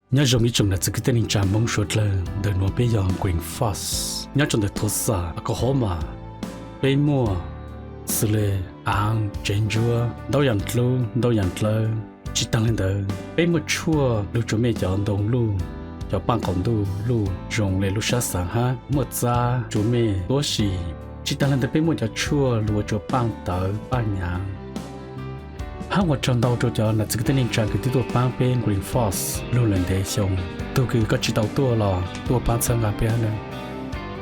Nyob zoo ib tsoom nam txiv kwv tij neej tsa Hmoob suav dlawg, ntawm nuav peb yog Green Fox, nyob rau ntawm Tulsa, Oklahoma. Peb muaj xws le aav, tsev ntsuab, ntau yaam dlub, ntau yaam dlawb. Tsi taag le ntawd, peb muaj tshuaj lug rua mej cov ntoo luj, cov paaj qaum ntuj luj zoo le lub sab xaav hab muaj txab rua mej tuab si. Tsi taag le ntawd, peb muaj cov tshuaj lug ua rua paaj tawv paaj nyaav. Hab ua tsaug ntau rua cov nam txiv kwv tij neej tsa kws twb tuaj paab peb Green Fox lug lawm ntev xyoo. Tug kws koj tsi tau tuaj los tuaj paab txhawb nqaa peb hab nawb.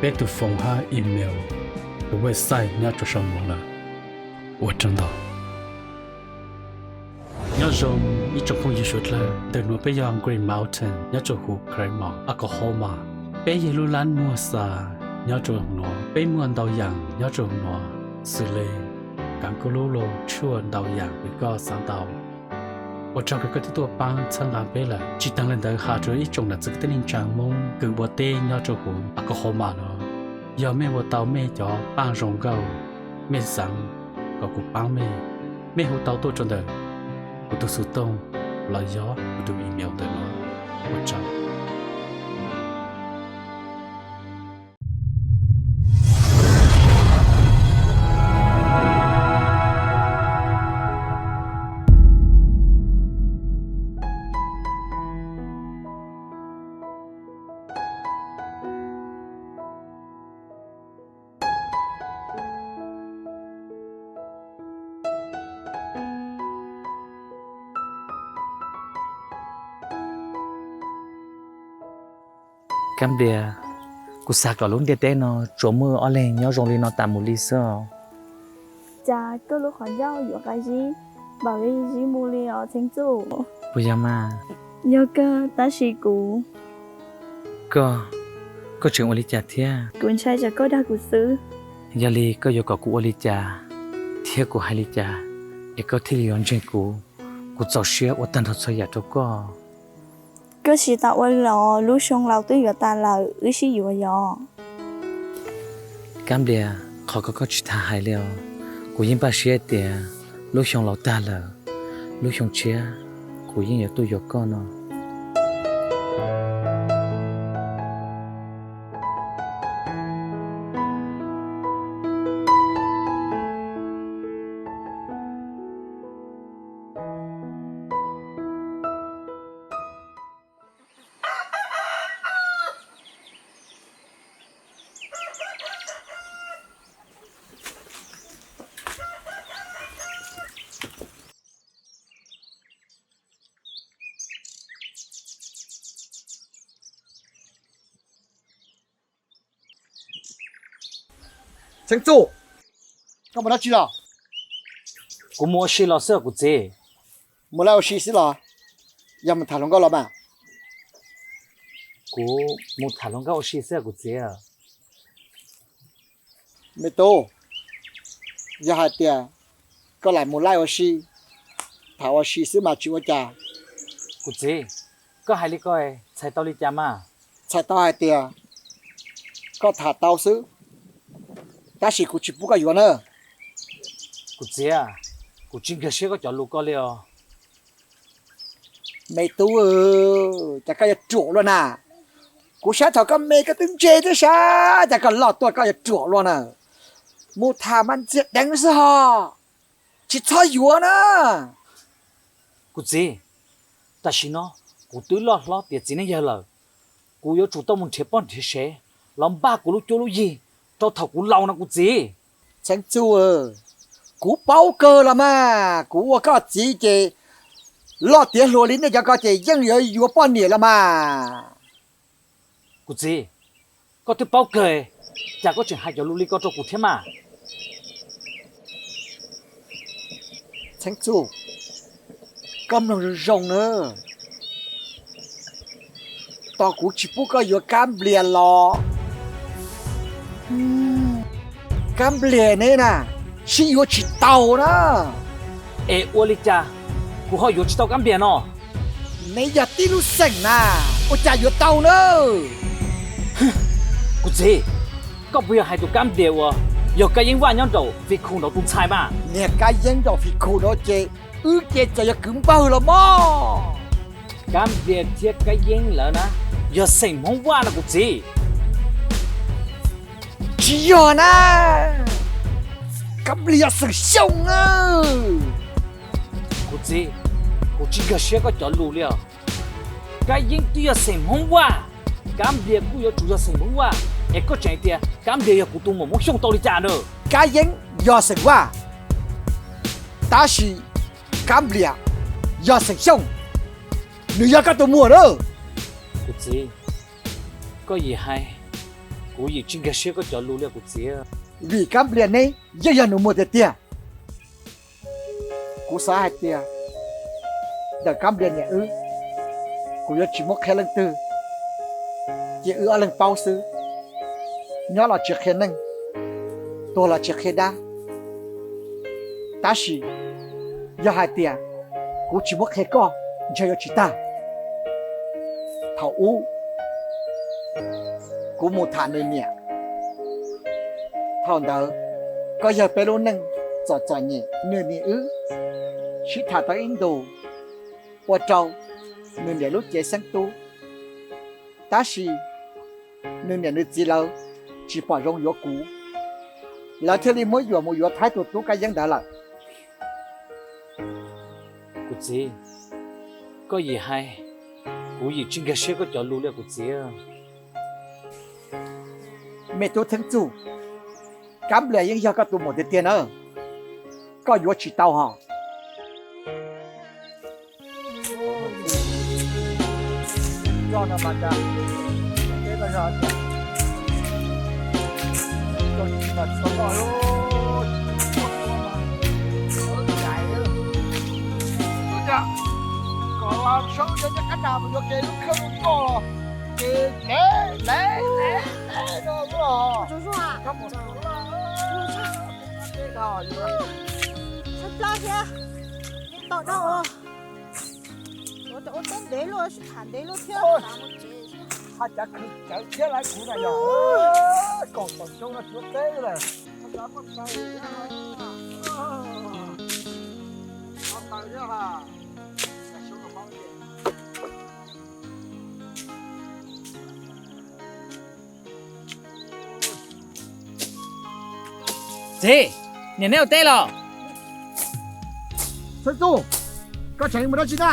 Peb tug phone hab email, tug website nyob rua sau muag lawm. Ua tsaug ntau. Nyob zoo ib tsoom phooj ywg suav dlawg, ntawm nuav peb yog Green Mountain nyob rua huv Claremont, Oklahoma. Peb yog lub laab muag xas nyob rua huv nuav. Peb muaj ntau yaam nyob rua huv nuav, xws le kaav kuj lub lug tshuaj ntau yaam kws koj xaav ntau. Ua tsaug kws koj twb tuaj paab txhawb nqaa peb lawm. Tsi taag le ntawd, has rua ib tsoom nam txiv kwv tij neej tsa Moob kws ua teb nyob rua huv Oklahoma nuav, yog mej ua tau mej cov paaj zoo nkauj, mej xaav kom kuv paab mej, mej hu tau tuaj rua ntawm kuv tug xov tooj los yog kuv tug email ntawm nuav. Ua tsaug. Kab Nplias, kuv xav kom lub ntiaj teb no tsuas muaj ob leeg nyob zoo li no tas mus li xwb os. Cas koj lub qhov ncauj yuav qab zib npaum li zib mus li os Txheeb Txuj? Puas yog mas? Yog kawg, tab sis kuv... Koj, koj tseem ua li cas thiab? Kuv ntshai tsam koj dag kuv xwb. Yog li koj yuav kom kuv ua li cas thiab kuv hais li cas es koj thiaj li yuav ntseeg kuv? Kuv txaus siab ua tag nrho txhua yam rau koj. Koj tsis tau ua los, lub xyoo laus twb yuav tas lawm, wb sib yuav yom. Kab Nplias, qhov ko koj tsis tas hais li os. Kuv yeej npaj siab tias lub xyoo laus tag lawm, lub xyoo tshiab kuv yeej yuav tuaj yuav koj no. Txheeb Txuj, koj mus dab tsi los? Kuv mus ua si los xwb kuv txiv. Mus laij ua si xwb los? Yog mus tham hluas nkauj los mas? Kuv mus tham hluas nkauj ua si xwb kuv txiv. Me tub, yog hais tias koj lam mus laij ua si, tham ua si xwb mas tsis ua cas. Kuv txiv, koj hais li ko txhais tau li cas mas? Txhais tau hais tias koj tham tau xwb, tab sis kuv tsis pub koj yuav na. Kuv txiv, kuv tsis nkag siab koj cov lus ko li os. Me tub, cas koj yuav ruam luaj na. Kuv saib thaum koj me koj twb ntse thiab sas, cas koj loj tuaj koj yuav ruam luaj na. Mus tham mas ntxias deev xwb ho, tsis txhob yuav na. Kuv txiv, tam sim no kuv twb loj hlob tiav txiv neej yawg lawm, kuv yuav tsum tau mus nrhiav poj nrhiav sev los npaj kuv lub cuab lub yig rau thaum kuv laus no kuv txiv. Txheeb Txuj, kuv paub kawg los mas, kuv ua koj txiv ces loj tiav hluas li nej cov ko ces yeej yuav yuav poj niam los mas. Kuv txiv, koj twb paub kawg, cas koj tseem hais cov lus li ko rau kuv thiab mas? Txheeb Txuj, koj mloog zoo zoo na. Tos kuv tsis pub koj yuav Kab Nplias los? Kab Nplias neb na, sib yuav tsis tau na. Es ua li cas kuv ho yuav tsis tau Kab Nplias no? Neb yog tib lub xeem na, ua cas yuav tau na? Kuv txiv, koj puas yog hais tus Kab Nplias uas yog Kab Yeeb Vaj nyob nraum Fij Khu nraud tus ntxhais mas? Niag Kab Yeeb nraum Fij Khu nraud ces wb ces txawm yog kwv npawg los mog. Kab Nplias thiab Kab Yeeb lawv na yog xeem Hmoob Vaj no kuv txiv. Tsis yog na, Kab Nplias yog xeem Xyooj na. Kuv txiv, kuv tsis nkag siab koj cov lus li os. Kab Yeeb twb yog xeem Hmoob Vaj, Kab Nplias kuj yuav tsum yog xeem Hmoob Vaj, es koj tseem hais tias Kab Nplias yog kuv tus muam Hmoob Xyooj tau li cas na? Kab Yeeb yog xeem Vaj, tab sis Kab Nplias yog xeem Xyooj, nws yog koj tus muam na. Kuv txiv, koj yim hais, kuv yim tsis nkag siab koj cov lus li kuv txiv. Vim Kab Nplias neb yeej yog nus muag tiag tiag. Kuv xav hais tias ntawm Kab Nplias niam wb, kuv yuav tsis muab qhia leej twg, cia wb ob leeg paub xwb. Nyob los tsis qhia neej, tuag los tsis qhia dab. Tab sis yog hais tias kuv tsis muab qhia koj, ntshe yuav tsis tag. Thaum ub kuv mus tham nws niam, thaum ntawd koj yawg peb lub neej txom txom nyem, nws niam wb sib tham tau ib ntus, ua rau nws niam lub cev xeeb tub. Tab sis nws niam nws txiv lawv tsis pom zoo yuav kuv, lawv thiaj li muab yuam mus yuav Thaib tus tub Kab Yeeb ntawd lawm. Kuv txiv, koj yim hais, kuv yim tsis nkag siab koj cov lus li kuv txiv. Me tub Theeb Txuj, Kab Nplias yeej yog koj tus muam tiag tiag na, koj yuav tsis tau hos. Ua teb ntev luaj, sib tham ntev luaj thiab. Haj cav khwv cawv thiab lawv kuv na yog. Kaum tawm xyoo no tsis ua teb lawm. Txiv, niam neb ua teb los? Xeeb Txuj, koj tseem mus dab tsi na?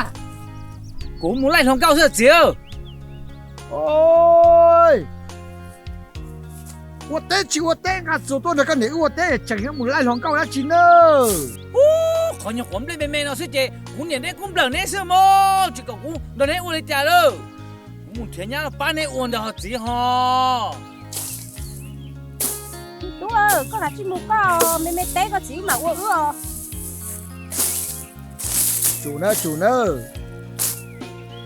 Kuv mus laij hluas nkauj xwb txiv. Ua teb tsis ua teb, nqa txuas tuaj nrog koj niam wb ua teb, tseem yuav mus laij hluas nkauj dab tsi na? Ub, qhov nyuag quav nplej me me no xwb ces kuv niam neb kuj nplawm neb xwb mog, tsis kom kuv nrog neb ua li cas lawm. Kuv mus nrhiav nyab los pab neb ua ntawd ho txiv ho. Tub, koj kav tsij mus koj, me me teb koj txiv mam ua wb os. Tsum na, tsum na.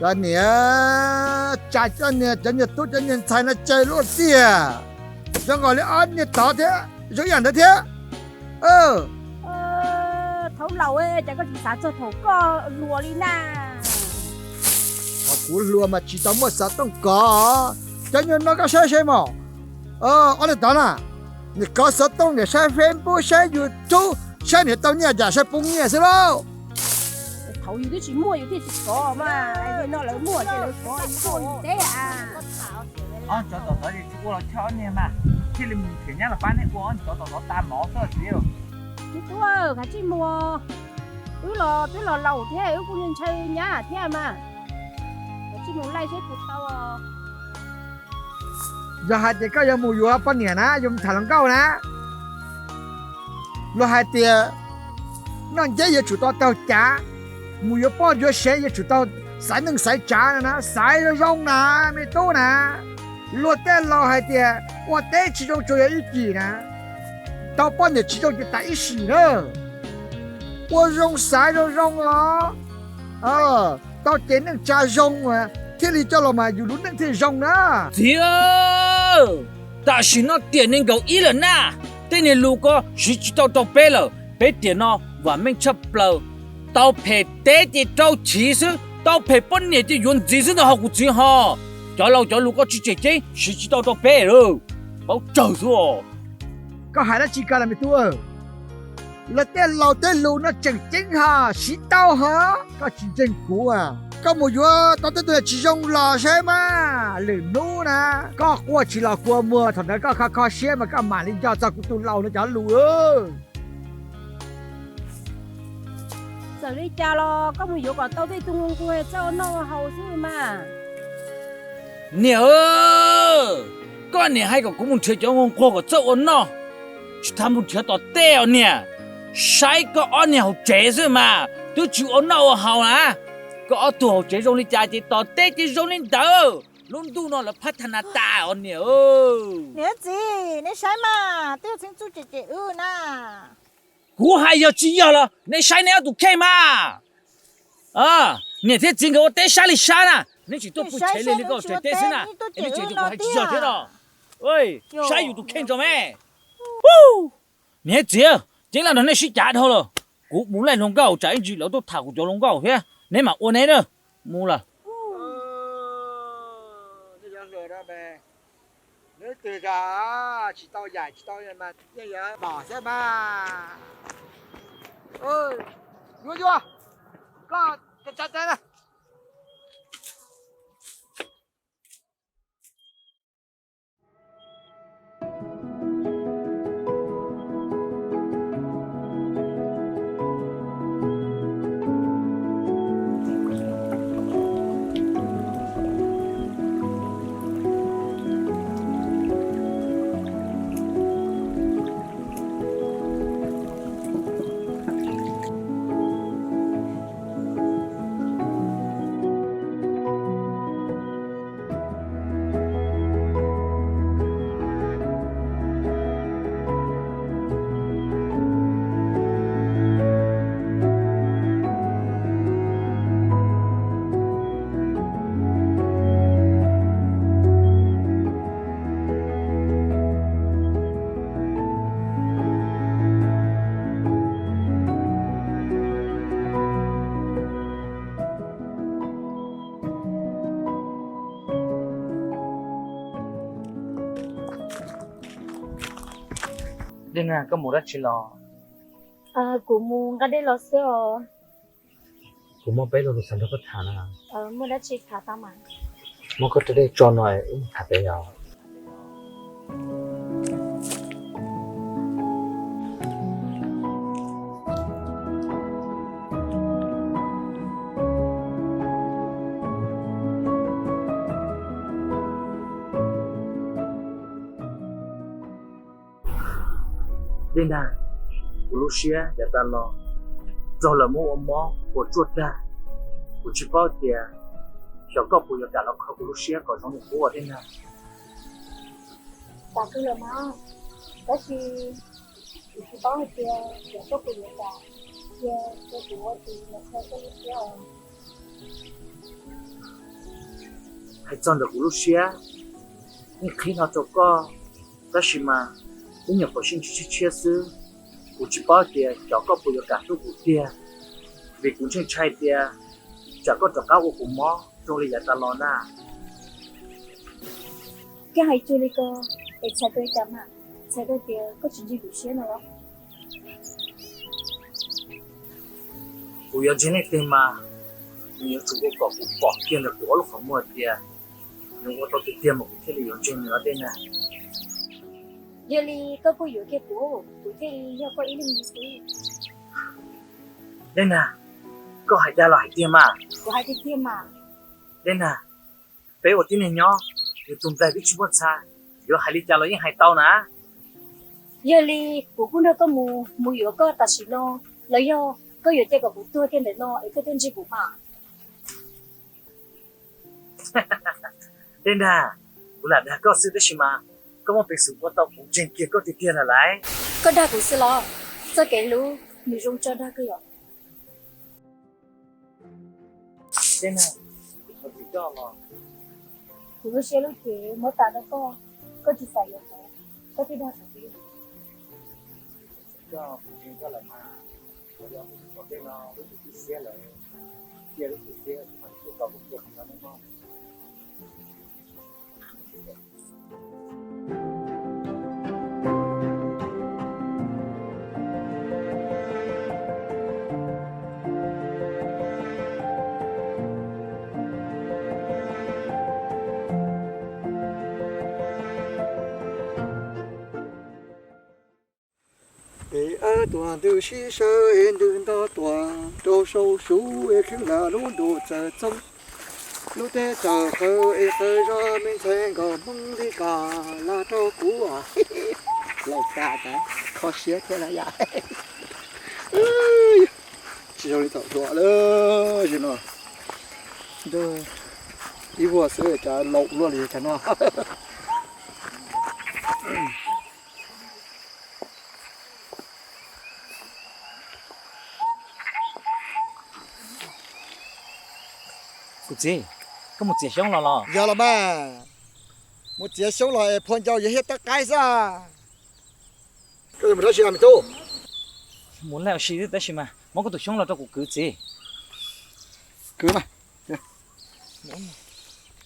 Cov niag, tsam cov niag, cov niag tub cov niag ntxhais no cai luaj tiag. Zoo nkaus li ob niag tod thiab, zoo ib yam ntawd thiab. Thaum laus ces koj tsis xav txog thaum koj hluas li na. Thaum kuv hluas mas tsis tau muaj xov tooj kov. Cov nyuag no koj saib saib mog. Ob niag tod na, nws kov xov tooj, nws saib Facebook, saib YouTube, saib nws tau nyiaj cas saib poob nyiaj xwb lauj. Thaum yus twb tsis muaj yus thiaj tsis kov mas, no lawv muaj ces lawv kov, yus tuaj yus teb a. Ob cov tom tod tsis ua los choj ob niag mas, thiaj li mus nrhiav nyab los pab neb ua, ob cov tom tod tas mov xwb txiv. Me tub, kav tsij mus, wb los twb los laus thiab, wb kuj ntshaw nyab thiab mas, kav tsij mus laij seb puas tau. Yog hais tias koj yuav mus yuav poj niam na, yuav mus tham hluas nkauj na, luag hais tias noj nceb yuav tsum tau taug cav, mus yuav poj yuav sev yuav tsum tau xaiv neej xaiv tsav no na, xaiv zoo zoo na, me tub na. Luag tej laus hais tias ua teb tsis zoo tsuas yog ib cim na, tau poj niam tsis zoo ces tas ib sim na. Ua zoo xaiv zoo zoo os, tau ces neej tsa zoo thiaj li coj los mas yus lub neej thiaj zoo na. Txiv, tam sim no tiam nees nkaum ib lawm na, tej niag lus ko siv tsis tau rau peb lawm. Peb tiam no vam meej tshaj plaws, tau phem teb ces rau chiv xwb, tau phem poj niam ces yuav ntxiv xwb ntag ho kuv txiv ho. Cov laus cov lus ko tsis tseem ceeb siv tsis tau rau peb lawm, paub tsawg xwb os. Koj hais dab tsi ko las me tub? Lawv tej laus tej lus no tseem ceeb ho siv tau ho, koj tsis ntseeg kuv as. Koj mus yuav tau tej tug tsis zoo los saib mas, lwm hnub na koj quaj tsis los kua muag, thaum ntawd koj kho kho siab mas koj mam li nco txog kuv tus laus no cov lus. Txawm li cas los koj mus yuav kom tau tej tug nquag txawj ua noj ua haus xwb mas. Niam, koj niam hais kom kuv mus nrhiav cov nquag kom txawj ua noj, tsis tas mus nrhiav tom teb os niam. Saib koj ob niag hauv tsev xwb mas twb tsis ua noj ua haus na. Koj ob tug hauv tsev zoo li cas ces tom teb ces zoo li ntawd. Lub ntuj no lawv phab thas nas tas os niam. Niam txiv, neb saib mas, twb yog Txheeb Txuj cem cem wb na. Kuv hais yog tsis yog los neb saib neb ob tus kheej mas. Niam thiab txiv nkawd ua teb sab li sab na, neb tsis tuaj pw tsev li li koj tsev teb xwb na, es neb tsev kuv hais tsis yog thiab los. Saib yus tus kheej tso me. Niam thiab txiv, ceeb laj nrog nej sib cav dhau lawm. Kuv mus laij hluas nkauj tsam ib ntsis lawv tuaj tham kuv cov hluas nkauj thiab, neb mam ua neb na. Mus lawm. Neb twg tsis tau yaim tsis tau mas yeej yuav pom xwb mas. Yuav yuav, koj tsa tsa na. Dej Nag, koj mus dab tsi los? Kuv mus nqa dej los xwb os. Kuv muaj peb lo lus xav nrog koj tham na. Muaj dab tsi tham tau mas. Muab koj rab dej tso no wb mus tham pem yom. Dej Nag, kuv lub siab yav tas los raug lawv muab ua mob puas tsuaj tag. Kuv tsis paub tias xyov koj puas yuav kam los kho kuv lub siab kom zoo li qub os Dej Nag. Kam kawg los mas, tab sis kuv tsis paub hais tias xyov koj puas yuav kam cia rau kuv ua tus los kho koj lub siab os. Hais txog ntawm kuv lub siab, yeej qhib hlo rau koj, tab sis mas wb nyuam qhuav sib ntsib tshiab tshiab xwb. Kuv tsis paub tias xyov koj puas yuav kam hlub kuv tiag, vim kuv ntseeg ntshai tias tsam koj rov qab ua kuv mob zoo li yav tas los na. Koj hais cuag li ko, es txhais tau li cas mas? Txhais tau tias koj tsis ntseeg kuv siab no los? Kuv yuav ntseeg leej twg mas nws yuav tsum ua kom kuv pom kiag ntawm kuv ob lub qhov muag tias nws ua tau tiag tiag mas kuv thiaj li yuav ntseeg nws os Dej Nag. Yog li koj kuj yuav kiag kuv, kuv thiaj li yog koj ib leeg li xwb. Dej Nag, koj hais dag los hais tiag mas? Kuv hais tiag tiag mas. Dej Nag, peb ua tib neeg nyob, yus tus nplaig twb tsis muaj txha, yuav hais li cas los yeej hais tau na. Yog li kuv kuj nrog koj mus, mus yuav koj tam sim no, los yog koj yuav cia kom kuv tuag kiag ntawm no es koj thiaj ntseeg kuv mas? Dej Nag, kuv lam dag koj xwb tab sis mas koj muaj peev xwm ua tau kuv ntseeg kiag koj tiag tiag lawm lauj. Koj dag kuv xwb los? Txoj kev hlub nws zoo tso dag kawg yom. Dej Nag, kuv thov txim koj los? Kuv lub siab lub cev muab tas rau koj, koj tsis xav yuav kuv, koj thiaj dag kuv li. Koj ntseeg koj lawm mas, qhov yog tom tej no lub tus tib siab lawm, cia lub tus siab mas kuj tau kuv tuag tsis tau neb mog. Tuam ntws sib sawb es ntws nto tuam rau sau suv es kheeb lam lub ntuj txawm txoog. Lub teb txawm qhawv es qhawv zog me ntxhais nkauj Hmoob li kas laj rau kuv. Laus tas tas kho siab thiab na yom. Tsis zoo li thaum hluas lawm, zaum no ib vuag xwb cas laus luaj li cas no. Kuv txiv, koj mus txiav xyoob los los? Yog los mas, mus txiav xyoob los es phua ncau yuav hiab tab qaib xwb. Koj yuav mus dab tsi me tub? Mus laij ua si xwb tab sis mas muab koj tus xyoob los rau kuv kwv txiv. Kwv mas.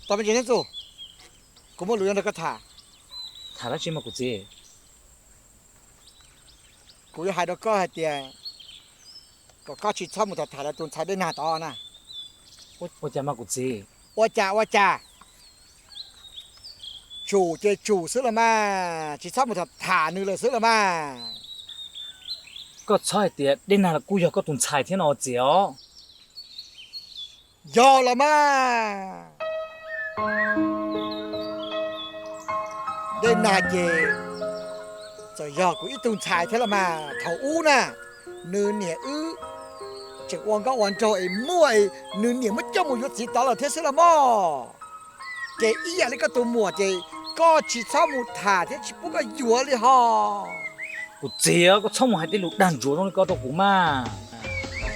Tau me ntsis neb txuj, kuv muaj lus yuav nrog koj tham. Tham dab tsi mas kuv txiv? Kuv yuav hais rau koj hais tias kom koj tsis txhob mus tham tham lawv tus ntxhais Dej Nag tod na. Ua cas mas kuv txiv? Ua cas ua cas? Tsum ces tsum xwb los mas, tsis txhob mus tham tham nws lawm xwb los mas. Koj txhob hais tias Dej Nag los kuj yog koj tus ntxhais thiab no txiv os. Yog los mas. Dej Nag ces txawm yog kuv ib tug ntxhais thiab los mas, thaum ub na, nws niam wb tseem ua nkauj ua nraug es muaj es nws niam muab coj mus yuav txiv tod lawm thiab xwb los mas. Ces ib yam li koj tus muam ces koj tsis txhob mus tham thiab tsis pub koj yuav li ho. Kuv txiv, koj txhob mus hais tej lus dag ntsuav zoo li ko rau kuv mas.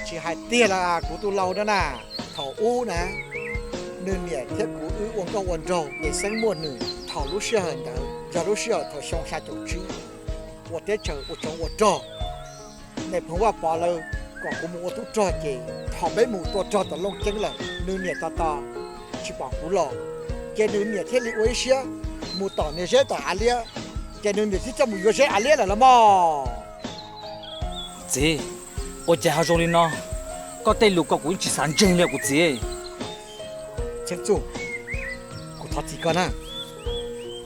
Tsis hais tiag los kuv tus laus no na, thaum ub na, nws niam thiab kuv wb ua nkauj ua nraug ces xeeb muaj nws. Thaum lub sij hawm ntawd yog lub sij hawm thaum xyoo xya caum tsib, ua teb chaws ua tsov ua rog. Nais phoo Vaj Pov lawv kom kuv mus ua tub rog ces thaum peb mus tua rog tom Looj Ceeb lawm, nws niam tos tos tsis pom kuv los, ces nws niam thiaj li ua ib siab mus tom niag Zeb tom Av Liab, ces nws niam thiaj coj mus yuav Zeb Av Liab lawm los mas. Txiv, ua cas ho zoo li no? Koj tej lus ko kuv yeej tsis xav ntseeg li kuv txiv. Txheeb Txuj, kuv thov txim koj na.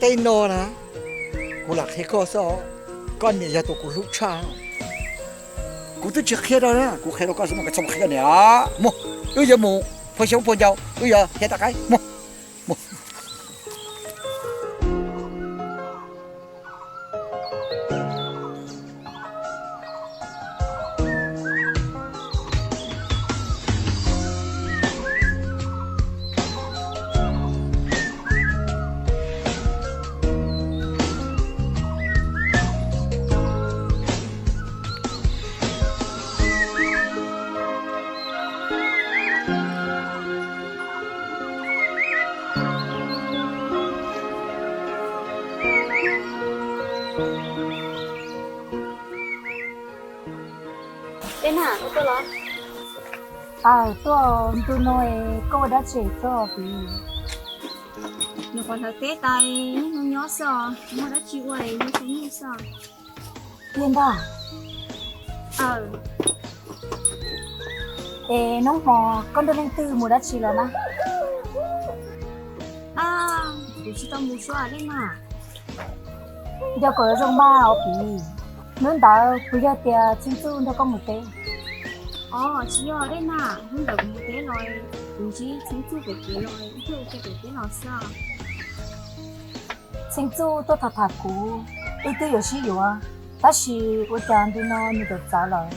Tej no na, kuv lam qhia koj xwb os. Koj niam yog tus kuv hlub tshaj. Kuv twb tsis qhia rau na, kuv qhia rau koj xwb mas koj txhob mus qhia koj niam. Mus, wb yuav mus phua xyoob phua ncau, wb yuav hiab tab qaib. Mus, mus. Dej Nag, koj tuaj los? Aws, tuaj ntu no es koj ua dab tsi tuaj os kuv? Nyuam qhuav hlawv teb tas, niaj hnub nyob xwb os, tsis muaj dab tsi ua es yog xav nyiaj xwb. Tiag ntag. Aws. Es hnub no koj nrog leej twg mus dab tsi los na? Kuv tsis tau mus sua Dej Nag. Nco kom zoo mas os kuv. Hnub ntawd puas yog tias Txheeb Txuj nrog koj mus teb? Os, tsis yog Dej Nag, hnub ntawd kuv mus teb los, kuv ntsib Txheeb Txuj pem kev los, wb thiaj ua ke pem teb los xwb. Txheeb Txuj tuaj tham tham kuv, wb twb yuav sib yuav, tab sis ua cas ntu no nws tawm txawv lawm.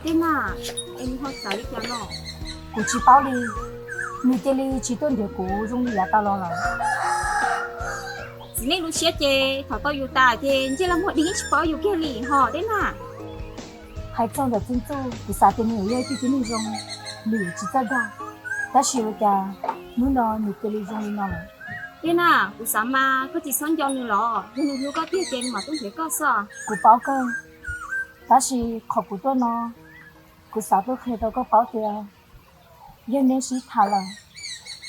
Dej Nag, es nws ho txawv li cas no? Kuv tsis paub li, nws cia li tsis tuaj nrhiav kuv zoo li yav tas los lawm. Txiv neej lub siab ces thaum tau yus tas ces ntsej los muag dib tsis paub yus kiag li ho Dej Nag. Hais txog ntawm Txheeb Txuj, kuv xav tias nws yog ib tug tib neeg zoo, nws yuav tsis txawj dag, tab sis ua cas hnub no nws cia li zoo li no lawm. Dej Nag, kuv xav mas koj tsis txhob nco nws los, yog nws hlub koj tiag ces nws mam tuaj nrhiav koj xwb. Kuv paub kawg, tab sis qhov kuv tuaj no, kuv xav tuaj qhia rau koj paub tias yog neb sib tham lawm,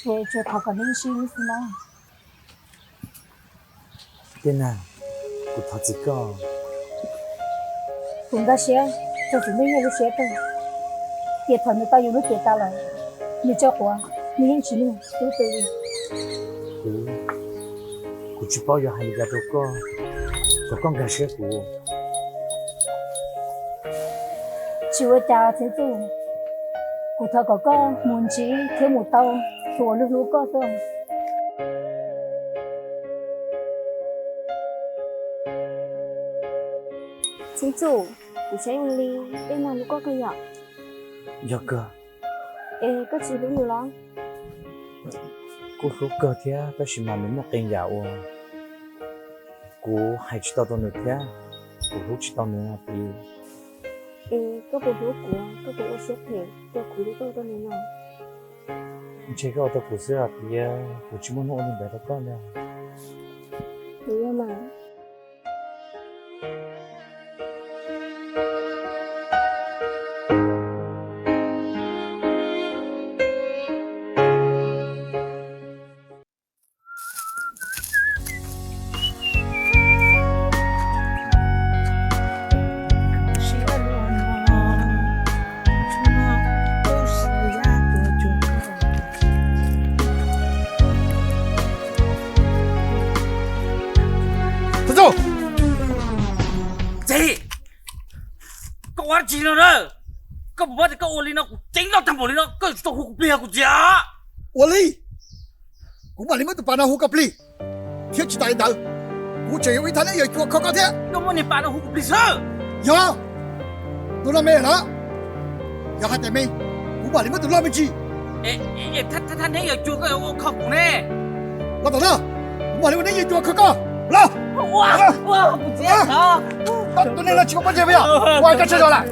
ces tsuas thov kom neb sib hlub xwb na. Dej Nag, kuv thov txim koj. Kuv nkag siab txog txiv neej yog lub siab kawg, tiam thaum nws tau yus lub cev tas lawm, nws tso quav, nws yeej tsis nug tub tu li. Kuv, kuv tsis paub yuav hais li cas rau koj, kom koj nkag siab kuv. Tsis ua cas Txiv Txuj, kuv thov kom koj mus ntsib thiab mus tau tus uas hlub hlub koj xwb. Txiv Txuj, kuv saib zoo li tej no hlub koj kawg yom? Yog kawg. Es koj tsis hlub nws los? Kuj hlub kawg thiab tab sis mas nws muaj qee yam uas kuv hais tsis tau rau nws thiab kuv hlub tsis tau nws os Pis. Es koj puas hlub kuv, koj puas ua siab phem rau kuv li koj ua rau nws no? Ntshe koj ua rau kuv xwb os Pis, kuv tsis muaj hnub ua li ntawd rau koj li. Kuv yuav mas. Txiv, koj ua dab tsi no na? Koj puas paub tias koj ua li no kuv ceeb loj tag npaum li no koj yuav tsum tau hu kuv plig kuv txiv. Ua li, kuv mam li muab tus pas no hu koj plig. Thiab tsis tas li ntawd, kuv tseem yuav ua ib thaj neeb yawg cua kho koj thiab. Koj muab niag pas no hu kuv plig xwb. Yog, tus no me lawm. Yog hais tias me, kuv mam li muab tus loj me ntsis. Thaj neeb yawg cua koj yuav ua kho kuv ne. Los tom no, kuv mam li ua neeb yawg cua kho koj. Los. Tus neeg no tsis muaj pob ntseg puas yog? Ua koj tshaj zog lawm.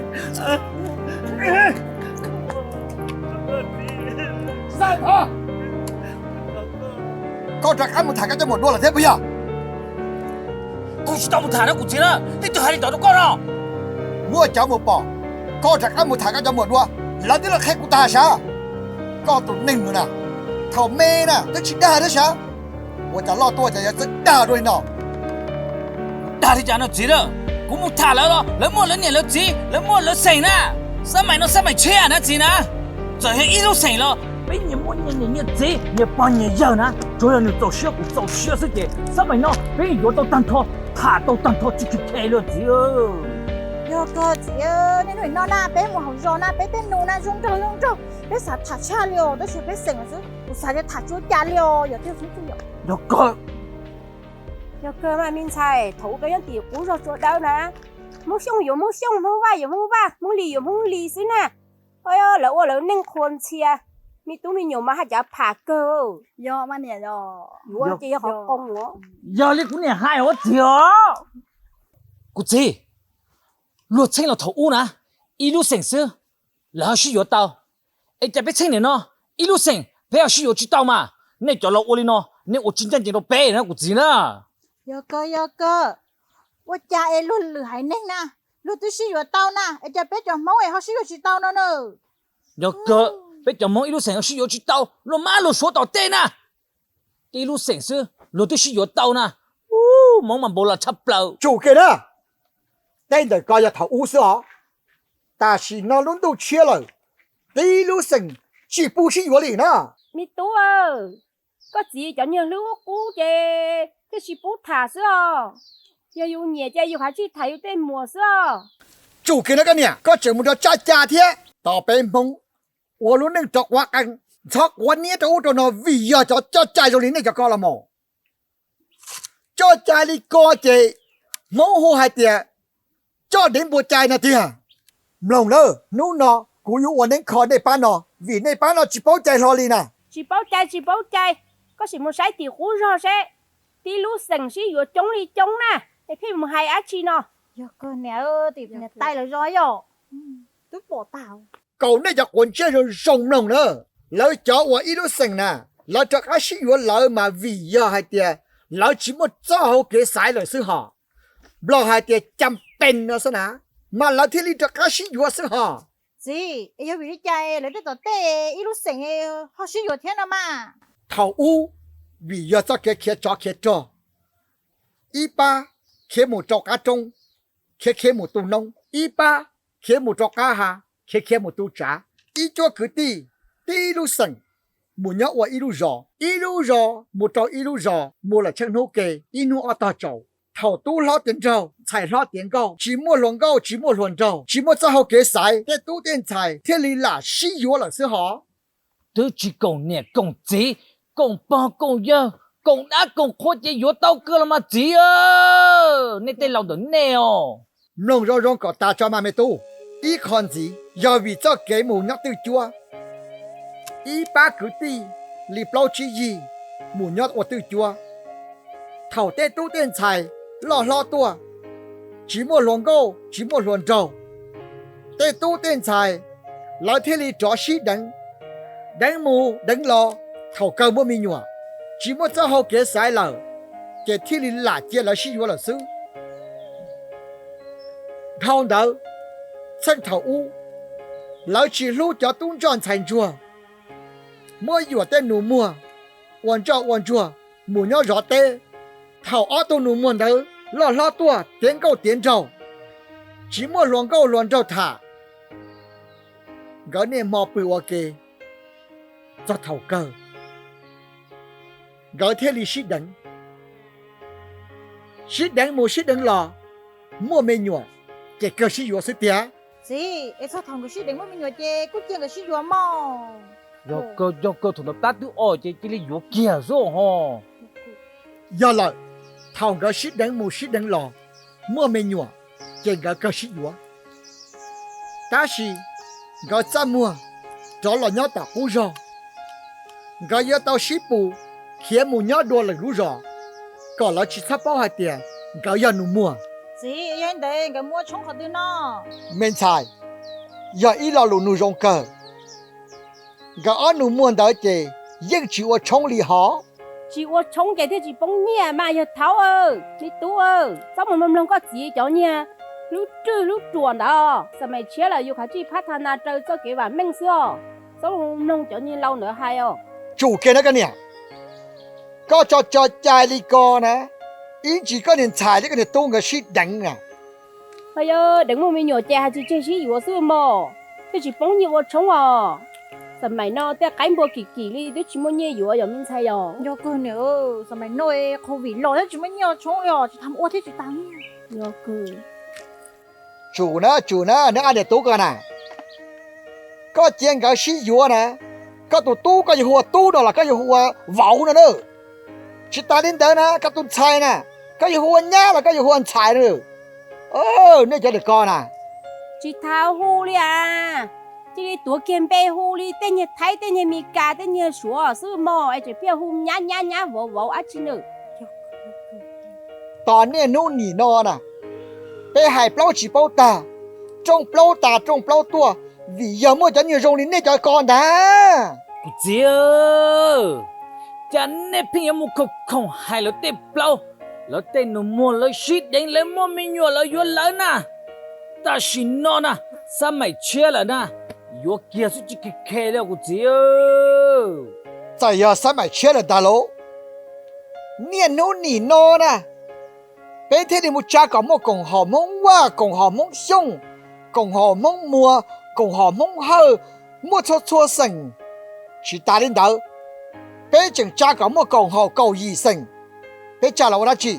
Koj rov qab mus tham koj cov muam dua lawm thiab puas yog? Kuv tsis tau mus tham na kuv txiv na, leej twg hais li ntawd rau koj no? Muaj cov mus pom, koj rov qab mus tham koj cov muam dua, lawv twb los qhia kuv tag sav. Koj tus neeg no na, thaum me na twb tsis dag thiab sav, ua cas loj tuaj cas yuav txawj dag dua li no. Dag li cas no txiv na, kuv mus tham lawv los lawv muaj lawv niam lawv txiv, lawv muaj lawv xeem na. Xab maim no xab maim tshiab na txiv na. Txawm yog ib lub xeem los peb nyias muaj nyias niam nyias txiv, nyias pog nyias yawg na. Tsuas yog nws txaus siab kuv txaus siab xwb ces xab maim no peb yuav tau tag nrho, tham tau tag nrho tsis khe khe li txiv. Yog kawg txiv, niaj hnub no na peb mus hauv zos na peb tej nus na zoo nraug zoo nraug, peb xav tham tshaj li os, tab sis peb xeem xwb kuv xav tias tham tsis ua cas li os yom. Yog kawg. Yog kawg mas me ntxhais, thaum ub peb nyob tim qub zog Tsua Dawb na, Hmoob Xyooj yuav Hmoob Xyooj, Hmoob Vaj yuav Hmoob Vaj, Hmoob Lis yuav Hmoob Lis xwb na. Lawv ua lawv neej qhuas ntxhias, me tub me nyuam mas haj cav pham kawg. Yog li kuv niam hais os txiv os. Kuv txiv, luag txheej los thaum ub na, ib lub xeem xwb lawv ho sib yuav tau, es cas peb txheej niam no ib lub xeem peb ho sib yuav tsis tau mas. Nej cov laus ua li no nej ua tsis ncaj ncees rau peb na kuv txiv na. Yog kawg yog kawg, ua cas es luag lwm haiv neeg na luag twb sib yuav tau na es cas peb cov Hmoob es ho sib yuav tsis tau no na? Yog kawg, peb cov Hmoob ib lub xeem ho sib yuav tsis tau, luag mab luag suav tom tej na. Ib lub xeem xwb luag twb sib yuav tau na. Ub, Hmoob mas npaum los tshaj plaws. Tsum kiag na, tej ntawm ko yog thaum ub xwb os. Tam sim no lub ntuj tshiab lawm, tib lub xeem tsis pub sib yuav li na. Me tub, koj txiv cov niag hlwb qub qub ces thiaj tsis pub tham xwb os. Yog yus nyiam ces yus haj tsis tham yus tej muam xwb os. Tsum kiag na koj niam, koj tseem mus nrog coj cai thiab. Tos peb Hmoob ua lub neej rov quav qees, ntxhov quav niab rau ub rau no vim yog cov coj cai zoo li nej cov ko los mas. Coj cai li ko ces Hmoob hu hais tias coj dev npua cai no tiag. Mloog nawb, hnub no kuv yuav ua neeb kho nej pab no vim nej pab no tsis paub cai hlo li na. Tsis paub cai tsis paub cai, koj sim mus saib tim qub zog seb, tib lub xeem sib yuav coob li coob na, es pheej mus hais dab tsi no. Yog kawg niam, tim niam tais lawv zos yom. Twb pom tag. Kaum nej cov quav ntsej zoo zoo mloog na, lawv cov uas ib lub xeem na, lawv rov qab sib yuav lawv mas vim yog hais tias lawv tsis muaj txoj hau kev xaiv lawm xwb hos. Nplog hais tias cam pees no xwb na, mas lawv thiaj li rov qab sib yuav xwb hos. Txiv, es yog vim li cas lawv tej tom tej ib lub xeem ho sib yuav thiab no mas? Thaum ub, vim yog txoj kev khiav tsov khiav rog, ib pab khiav mus rau qab roob, khiav khiav mus tu noob, ib pab khiav mus rau qab hav, khiav khiav mus tu tsav. Ib cuab kwv tij, tib lub xeem, mus nyob ua ib lub zos, ib lub zos mus rau ib lub zos, mus lawm tsheej hnub ke, ib hnub ob tog tsaus. Thaum tub hlob tiav nraug, ntxhais hlob tiav nkauj, tsis muaj hluas nkauj tsis muaj hluas nraug, tsis muaj txoj hau kev xaiv, tej tub tej ntxhais thiaj li lam sib yuav lawm xwb hos. Twb tsis koom niam koom txiv, koom pog koom yawg, koom dab koom qhua ces yuav tau kawg los mas txiv. Nej tej laus ntawm nej os. Mloog zoo zoo kom tas tso mas me tub. Ib qho ntxiv yog vim txoj kev mus nyob twj cuab, ib pab kwv tij li plaub tsib yig mus nyob ua twj cuab. Thaum tej tub tej ntxhais loj hlob tuaj, tsis muaj hluas nkauj tsis muaj hluas nraug, tej tub tej ntxhais lawv thiaj li rov sib deev, deev mus deev los. Thaum kawg muaj me nyuam, tsis muaj txoj hau kev xaiv lawm, ces thiaj li lam cia lawv sib yuav lawm xwb. Dhau ntawd, txheej thaum ub, lawv tsis hlub cov tub ntsoj ntxhais ntsuag, muab yuam tej nus muag ua ntsoj ua ntsuag mus nyob zov teb. Thaum ob tug nus muag ntawd loj hlob tuaj tiav nkauj tiav nraug, tsis muaj hluas nkauj hluas nraug tham, nkawd niaj hmo pw ua ke, txog thaum kawg nkawd thiaj li sib deev. Sib deev mus sib deev los, muaj me nyuam ces kawg sib yuav xwb tiag. Txiv, es txog thaum nkawd sib deev muaj me nyuam ces kuj cia nkawd sib yuav mog. Yog kawg, yog kawg, thaum ntawd plab twb o ces cia li yuav kiag xwb ho. Yog lawm, thaum nkawd sib deev mus sib deev los, muaj me nyuam ces nkawd kawg sib yuav. Tab sis nkawd txaj muag rov los nyob tom qub zog, nkawd yuav tau sib pus khiav mus nyob dua lwm lub zos, kom lawv tsis txhob paub hais tias nkawd yog nus muag. Txiv, yog li ntawd nkawd mus ua tshoob qhov twg no? Me ntxhais, yog ib lo lus nug zoo kawg. Nkawd ob nus muag ntawd ces yeej tsis ua tshoob li hos. Tsis ua tshoob ces thiaj tsis poob nyiaj mas yawg Thaub, me tub, txhob mus mloog mloog koj txiv cov niag hlub rwj hlub ruam ntawd. Xav mas tshiab lawm yus khav tsij phab tha na raws txoj kev vam meej xwb os. Txhob mus mloog cov niag laus ntawd hais os. Tsum kiag na koj niam, koj tso tso cai li ko na, ib ntsis koj niag ntxhais thiab koj niag tub nkawd sib deev na. Ho yog deev muaj me nyuam ces hais tsis tseg sib yuav xwb mog, thiaj tsis poob nyiaj ua tshoob os. Xav mas no tej qaib npua kim kim li twb tsis muaj nyiaj yuav yog me ntxhais yog. Yog kawg niam, xav mas no qhov vim los thiab tsis muaj nyiaj ua tshoob li os, tsis tham ua thiab tsis tas. Yog kawg. Tsum na, tsum na, neb ob niam tub ko na, koj cia nkawd sib yuav na, koj tus tub koj yuav hu ua tub no los koj yuav hu ua vauv no na. Tsis tas li ntawd na, koj tus ntxhais na, koj yuav hu ua nyab los koj yuav hu ua ntxhais na. Nej cov niam ko na, tsis tham hu li as, cia li tuav kiag npe hu li tej niag Thaib tej niag Mes Kas tej niag Suav xwb mog es tseem pheej hu nyab nyab nyab vauv vauv dab tsi na. Tos niaj hnub nim no na, peb hais plaub tsis paub tag, rooj plaub tas rooj plaub tuaj, vim yog muaj cov niag zoo li nej cov ko ntag. Kuv txiv, cas nej pheej yuav mus khoom khoom hais lawv tej plaub, lawv tej nus muag lawv sib deev lawv muaj me nyuam lawv yuav lawv na. Tam sim no na, xab maim tshiab lawm na, yuav kiag xwb tsis khe khe li kuv txiv. Txawm yog xab maim tshiab lawm ntag lauj, niaj hnub nim no na, peb thiaj li mus tsa kom muaj koom haum Hmoob Vaj, koom haum Hmoob Xyooj, koom haum Hmoob Muas, koom haum Hmoob Hawj, muaj txhua txhua xeem. Tsis tas li ntawd, peb tseem tsa kom muaj koom haum kaum yim xeem. Peb tsa los ua dab tsi?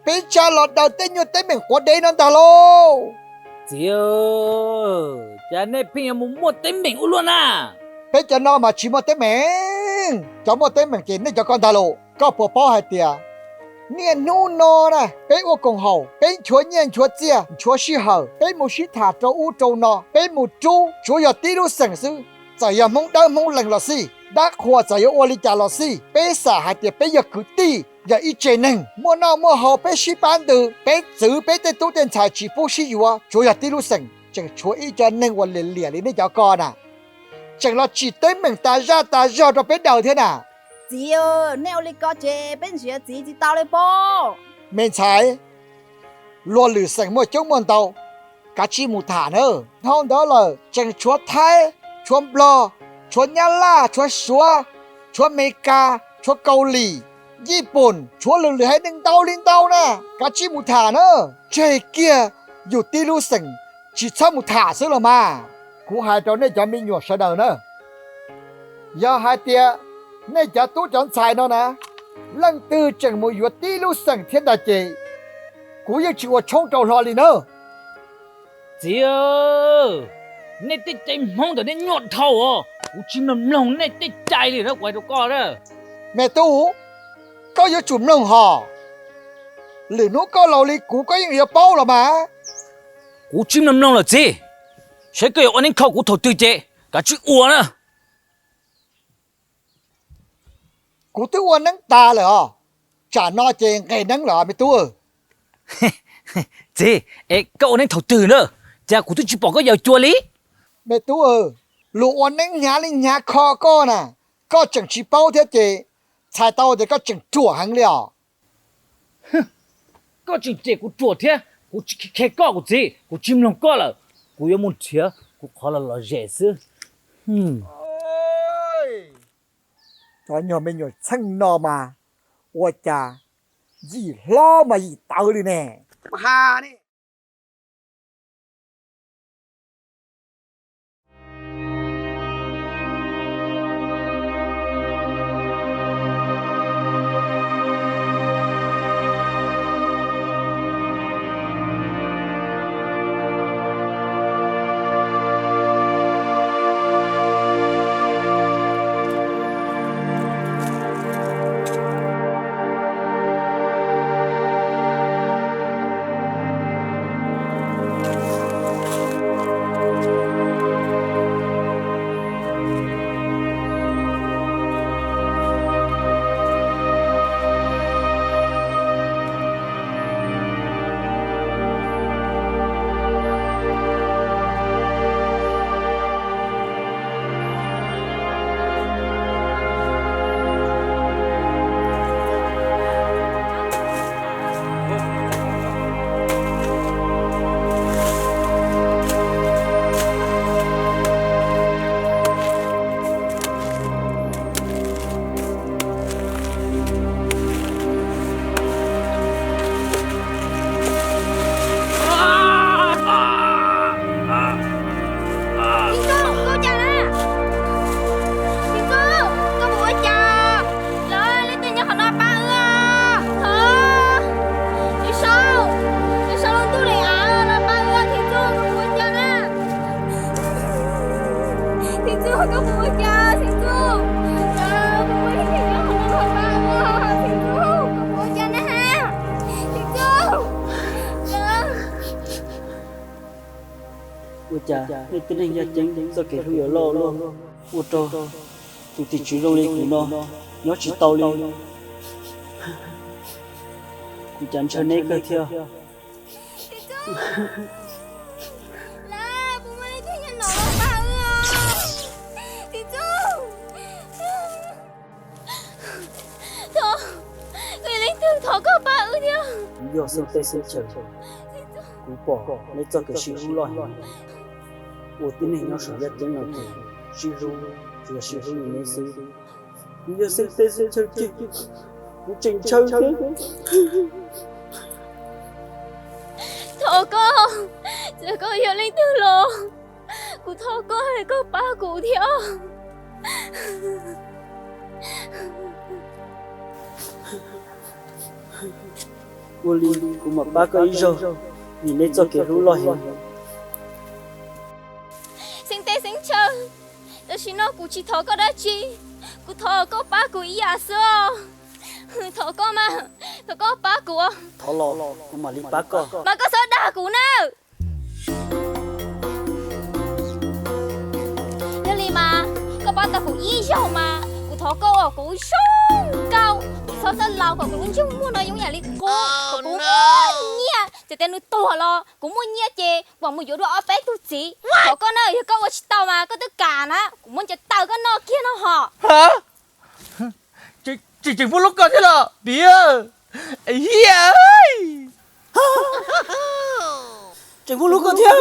Peb tsa los daws tej nyuag teeb meem quav dev no ntag lauj. Txiv, cas nej pheej yuav mus muaj teeb meem ua luaj na? Peb cov no mas tsis muaj teeb meem, cov muaj teeb meem ces nej cov ko ntag lauj. Koj puas paub hais tias niaj hnub no na peb ua koom haum, peb nchuav nyiaj nchuav txiaj nchuav sij hawm, peb mus sib tham rau ub rau no, peb mus rub tsuav yog tib lub xeem xwb. Txawm yog Hmoob Dawb Hmoob Lees los xij, dab qhuas txawm yuav ua li cas los xij, peb xam hais tias peb yog kwv tij, yog ib tse neeg muaj noj muaj haus, peb sib pab ntws, peb txwv peb tej tub tej ntxhais tsis pub sib yuav. Tsuav yog tib lub xeem tseem tshuav ib co neeg uas liam liam li nej cov ko na, tseem los tsim teeb meem tas zaj tas zog rau peb daws thiab na. Txiv, nej ua li ko ces peb nrhiav txiv tsis tau li pob. Me ntxhais, luag lwm xeem muaj coob muaj ntau, kav tsij mus tham na. Dhau ntawd lawm tseem tshuav Thaib, tshuav Nplog, tshuav Nyab Laj, tshuav Suav, tshuav Amelikas, tshuav Kaus Lim, Nyij Pooj, tshuav lwm lwm haiv neeg ntau li ntau na, kav tsij mus tham na. Tseg kiag yus tib lub xeem tsis txhob mus tham xwb los mas. Kuv hais rau nej cov me nyuam sawv daws na, yog hais tias nej cov tub cov ntxhais no na, Leej twg tseem mus yuav tib lub xeem thiab ntag ces kuv yeej tsis ua tshoob rau hlo li na. Txiv, nej tej cai Hmoob ntawm nej nyuaj dhau os, kuv tsis mloog mloog nej tej cai li na, kuv hais rau koj na. Me tub, koj yuav tsum mloog hos. Lwm hnub koj laus li kuv koj yeej yuav paub los mas. Kuv tsis mloog mloog lawm txiv, saib koj yuav ua neeb kho kuv thaum twg ces kav tsij ua na. Kuv twb ua neeb tas lawm os, tsam no ces nqes neeb lawm me tub. Txiv, es koj ua neeb thaum twg na? Cas kuv twb tsis pom koj yaws cua li. Me tub, luag ua neeb hnyav li hnyav kho koj na, koj tseem tsis paub thiab ces txhais tau tias koj tseem ruam heev li os. Koj tseem cem kuv ruam thiab, kuv tsis khe koj kuv txiv, kuv tsis mloog koj lawm. Kuv yuav mus nrhiav kuv qhov los lom zem xwb. Cov nyuag me nyuam txheej no mas ua cas yim hlob mas yim tawv li ne. Txiv Txuj, koj ua cas na? Txiv Txuj, koj puas ua cas? Lawv, leej twg nyob qhov no pab wb os. Thov, Tswv Sau, Tswv Sau, lub ntuj li av no pab wb, Txiv Txuj, koj puas ua cas na? Txiv Txuj, koj puas ua cas Txiv Txuj? Lawv, leej twg nyob qhov no pab wb os, Txiv Txuj, koj puas ua cas na? Txiv Txuj. Ua cas nej tib neeg yaj ceeb txoj kev hlub yuav loj luaj, ua rau tus tim tswv zoo li kuv no nyob tsis tau li. Kuv cas ntshaw neb kawg thiab. Thov, koj yog leej twg, thov koj pab wb thiab. Kuv yog xeeb teb xeeb chaw, kuv pom neb txoj kev sib hlub loj heev, ua tib neeg nyob saum yaj ceeb no ces sib hlub, tsuas yog sib hlub li neb xwb. Kuv yog xeeb teb xeeb chaw ces kuv tseem ntshaw thiab. Thov koj, txawm koj yog leej twg los, kuv thov koj, koj pab kuv thiab. Ua li kuv mam pab koj ib zaug, vim neb txoj kev hlub loj heev. Xeeb teb xeeb chaw, tam sim no kuv tsis thov koj dab tsi, kuv thov koj pab kuv ib yam xwb os. Thov koj mas, thov koj pab kuv. Thov los kuv mam li pab koj. Mas koj txhob dag kuv na. Yog li mas koj pab tau kuv ib zaug mas kuv thov koj ua kuv zoo nkauj, kuv txhob txawj laus kom kuv lub ntsej muag no zoo yam li qub, kom kuv muaj nyiaj, txawm tias nws tuag los kuv muaj nyiaj ces kuv mam mus yuav dua ob peb tug txiv. Thov koj na, yog koj ua tsis tau mas koj twb kam na, kuv muab ncaws taw koj noj kiag no hos. Tseem, tseem muaj hlub koj thiab los piav? Hiam, tseem muaj hlub koj thiab.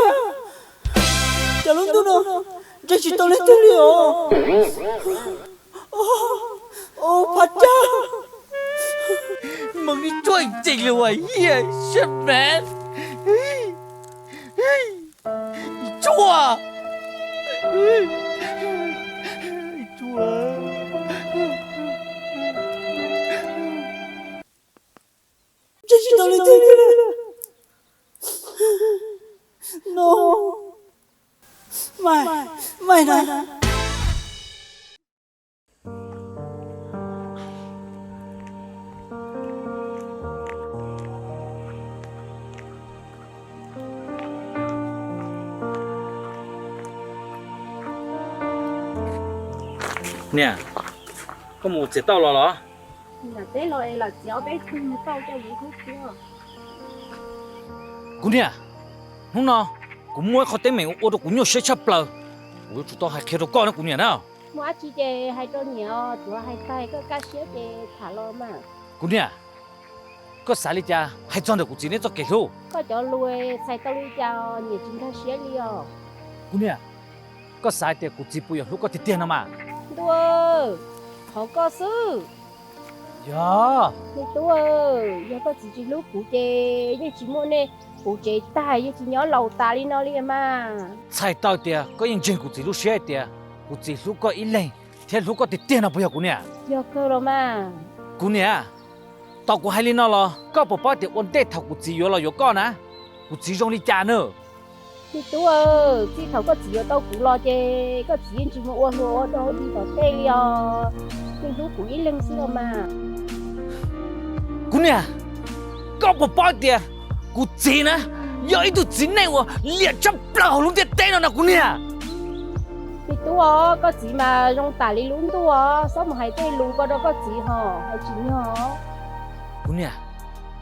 Cas lub ntuj no ntsib tsis tau leej twg li os. Phav Cag, moog ib tsuag ntseeg li as hiam, shit man. Ib tsuag, ib tsuag. Tsis tau li tiag li. No, Mai, Mai na. Niam, koj mus txiav tauj los los? Teb los es lam txiav ob peb tug mus tauj coj mus hlub thiab. Kuv niam, hnub no kuv muaj ib qho teeb meem ua rau kuv nyuaj siab tshaj plaws, kuv yuav tsum tau hais qhia rau koj na kuv niam na. Muaj dab tsi ces hais rau niam, tsuav hais tag koj kaj siab ces tham los mas. Kuv niam, koj xav li cas hais txog ntawm kuv txiv neb txoj kev hlub? Koj cov lus txhais tau li cas niam tsis nkag siab li os. Kuv niam, koj xav hais tias kuv txiv puas yuav hlub koj tiag tiag no mas? Ntuj, qhov koj xwb. Yog. Me tub, yog koj txiv tsis hlub kuv ces yeej tsis muaj nej puv tsev tag, yeej tsis nyob laus tas li no li mas. Txhais tau tias koj yeej ntseeg kuv txiv lub siab hais tias kuv txiv hlub koj ib leeg thiab hlub koj tiag tiag no puas yog kuv niam? Yog kawg los mas. Kuv niam, tos kuv hais li no los koj puas paub tias ua ntej thaum kuv txiv yuav los yuav koj na, kuv txiv zoo li cas na? Me tub, txij thaum koj txiv yuav tau kuv los ces koj txiv yeej tsis mus ua hluas ua dog li tom tej li os, yeej hlub kuv ib leeg xwb los mas. Kuv niam, koj puas paub tias kuv txiv na yog ib tug txiv neej uas liam tshaj plaws hauv lub ntiaj teb no na kuv niam? Me tub os, koj txiv mas zoo tam li lub ntuj os, txhob mus hais tej lus ko rau koj txiv hos, hais tsis nyog. Kuv niam,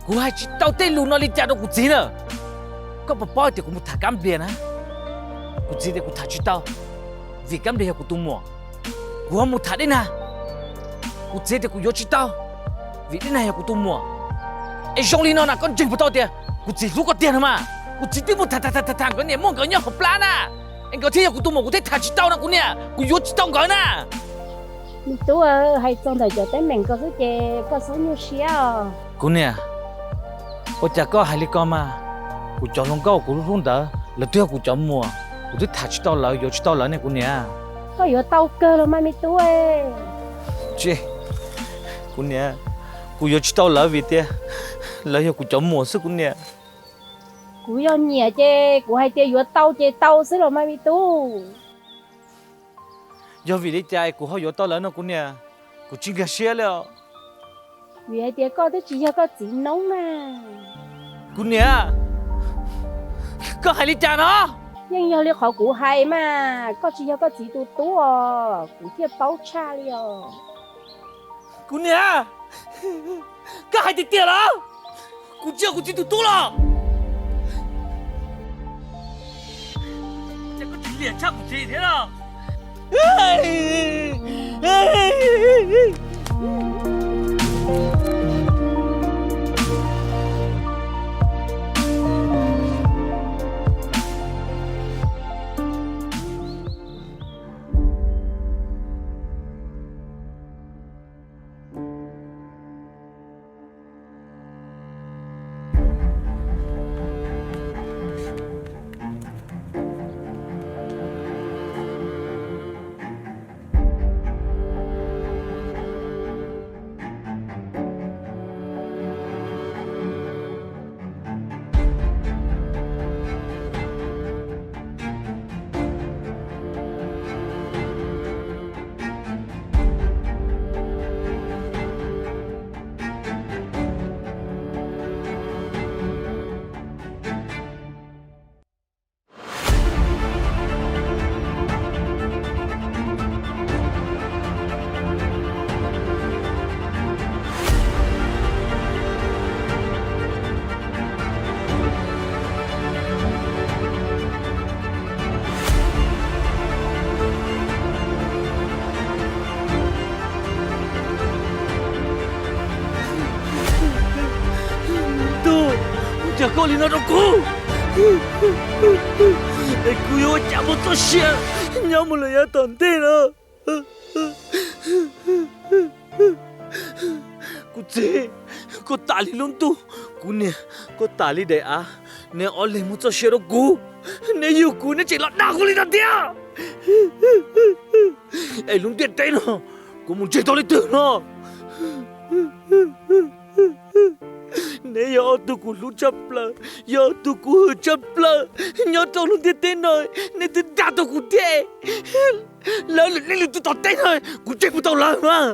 kuv hais tsis tau tej lus no li cas rau kuv txiv na. Koj puas paub tias kuv mus tham kab nplias na, kuv txiv tias kuv tham tsis tau, vim kab nplias yog kuv tus muam. Kuv ho mus tham dej nag, kuv txiv tias kuv yuav tsis tau, vim dej nag yog kuv tus muam. Es zoo li no na koj ntseeg puas tau tias kuv txiv hlub koj tiag no mas? Kuv txiv twb mus tham tham tham tham nkawd niam muaj nkawd nyob hauv plab na, es nkawd thiaj yog kuv tus muam, kuv thiaj tham tsis tau no kuv niam, kuv yuav tsis tau nkawd na. Me tub, hais txog ntawm cov teeb meem ko xwb ces koj txhob nyuaj siab os. Kuv niam, ua cas koj hais li ko mas? Kuv cov hluas nkauj kuv hlub hlub ntawd lawv twb yog kuv cov muam, kuv twb tham tsis tau lawv, yuav tsis tau lawv ne kuv niam. Koj yuav tau kawg los mas me tub. Tsis, kuv niam, kuv yuav tsis tau lawv vim tias lawv yog kuv cov muam xwb kuv niam. Kuv yog niam ces kuv hais tias yuav tau ces tau xwb los mas me tub. Yog vim li cas kuv ho yuav tau lawv no kuv niam? Kuv tsis nkag siab li os. Vim hais tias koj twb tsis yog koj txiv noob na. Kuv niam, koj hais li cas no? Yeej yog li qhov kuv hais mas, koj tsis yog koj txiv tus tub os, kuv thiaj paub tshaj li os. Kuv niam, koj hais tiag tiag los? Kuv tsis yog kuv txiv tus tub los? Cas koj tsis liam tshaj kuv txiv thiab los? Tub, ua cas koj ua li no rau kuv? Es kuv yuav ua cas muaj txoj sia nyob mus lawm yav tom ntej no? Kuv txiv, koj tas li lub ntuj, kuv niam, koj tas li daim av, neb ob leeg muaj txoj sia rau kuv, neb yug kuv neb tseem los dag kuv li no thiab. Es lub ntiaj teb no kuv mus ntseg tau leej twg no? Neb yog ob tug kuv hlub tshaj plaws, yog ob tug kuv hwm tshaj plaws. Nyob rau lub ntiaj teb no, neb twb dag tau kuv thiab. Lawv lwm leej lwm tus tom teb no, kuv tseg puas tau lawv mas.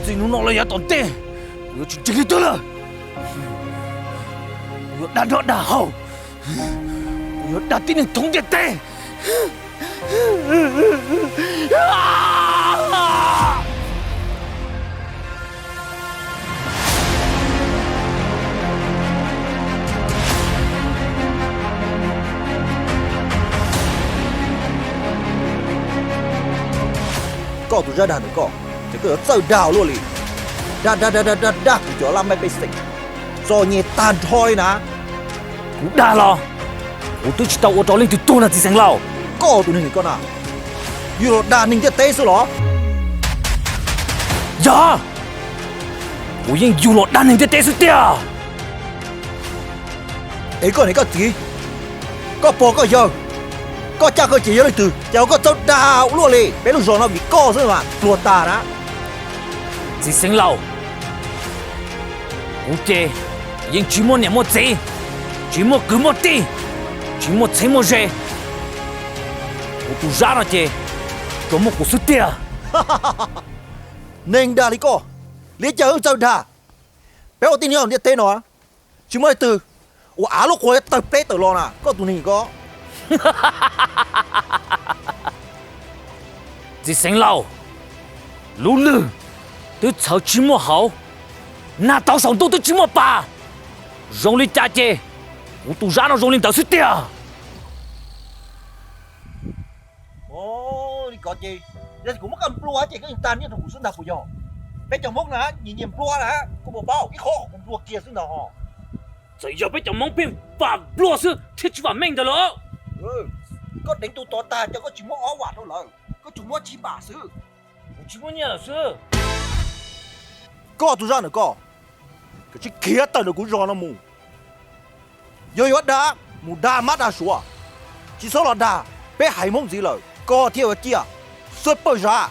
Txij hnub no los yav tom ntej, kuv yuav tsis tseg leej twg lawm. Kuv yuav dag nrog dag haus, kuv yuav dag tib neeg thoob ntiaj teb. Koj tus zaj dag ntawm koj, ces koj yuav txawj dag luaj li. Dag dag dag dag dag dag kuv cov laj mej pej xeem, txom nyem tag nrho li na. Kuv dag los kuv twb tsis tau ua rau leej twg tuag na txiv xeev laus. Koj tus neeg koj na, yug los dag neeg ntiaj teb xwb los? Yog, kuv yeej yug los dag neeg ntiaj teb xwb tiag. Es koj niam koj txiv, koj pog koj yawg, koj caj koj ces yog leej twg ces ua koj txawj dag ua luaj li? Peb lub zos no vim koj xwb mas pluag tag na. Txiv xeev laus, kuv ces yeej tsis muaj niam muaj txiv, tsis muaj kwv muaj tij, tsis muaj txheeb muaj ze. Kuv tus zab no ces tsuas muaj kuv xwb tiag. Neeg dag li koj, li cas wb txawj dag? Peb ua tib neeg nyob ntiaj teb no, tsis muaj leej twg uas av lub qhua tawg pleb tawm los na, koj tus neeg koj. Txiv xeev laus, lub lwg twb txhawv tsis muaj hauv, nag tauv saum ntuj twb tsis muaj pas. Zoo li cas ces kuv tus zab no zoo li ntawd xwb tiag. Li ko ces yog kuv muab koj nplua ces koj yeej tag nyiaj rau kuv xwb ntag puas yog? Peb cov Hmoob na nyias nyias nplua na, koj puas paub ib qho kuv nplua kiag xwb ntag ho. Txawm yog peb cov Hmoob pheej vam nplua xwb thiaj tsis vam meej ntawd los. Koj deev tus tod tag ces koj tsis muab ob vam rau lawv, koj tsuas muab tsib vam xwb. Kuv tsis muaj nyiaj lawm xwb. Koj tus zaj ntawm koj, koj tsis khiav tawm ntawm kuv zos no mus. Yog yuav dag, mus dag mab dag suav, tsis txhob los dag peb haiv Hmoob ntxiv lawm, koj thiaj yuav ciaj. Xub pawg zab.